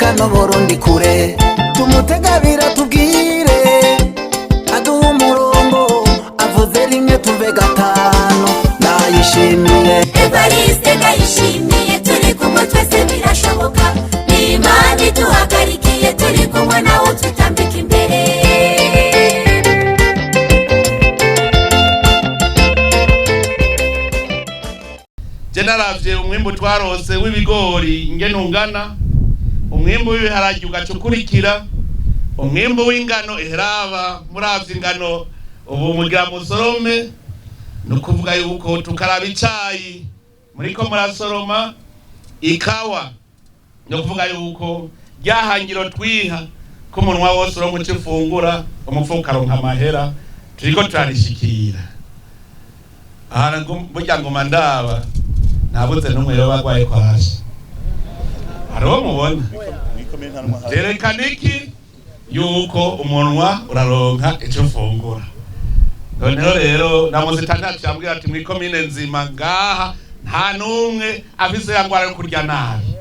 Gushikana Uburundi kure. Tumutegabira tubwire, aduha umurongo, avuze rimwe tuve gatanu. Ndayishimiye. Evariste Ndayishimiye, turi kumwe twese birashoboka. Ni Imana iduhagarikiye, turi kumwe nawe tutambika imbere. Je naravye umwimbu twarose w'ibigori ingene ungana, umwimbu w'ibiharage ugaca ukurikira, umwimbu w'ingano iheraba. Muravye ingano ubu mugira musorome, ni ukuvuga yuko tukaraba icayi muriko murasoroma, ikawa, ni ukuvuga yuko ryahangiro twiha ko umunwa wose uronka ico ufungura, umufuko ukaronka amahera, turiko turarishikira. Aha burya ngoma ndaba ntabuze n'umwe yoba agwaye kwashi. Hariho mubona vyerekana iki? Yuko umunwa uraronka ico ufungura. Noneho rero na muzitandatu yambwira ati: "Mw'ikomine nzima ngaha nta n'umwe afise ya ngwara yo kurya nabi."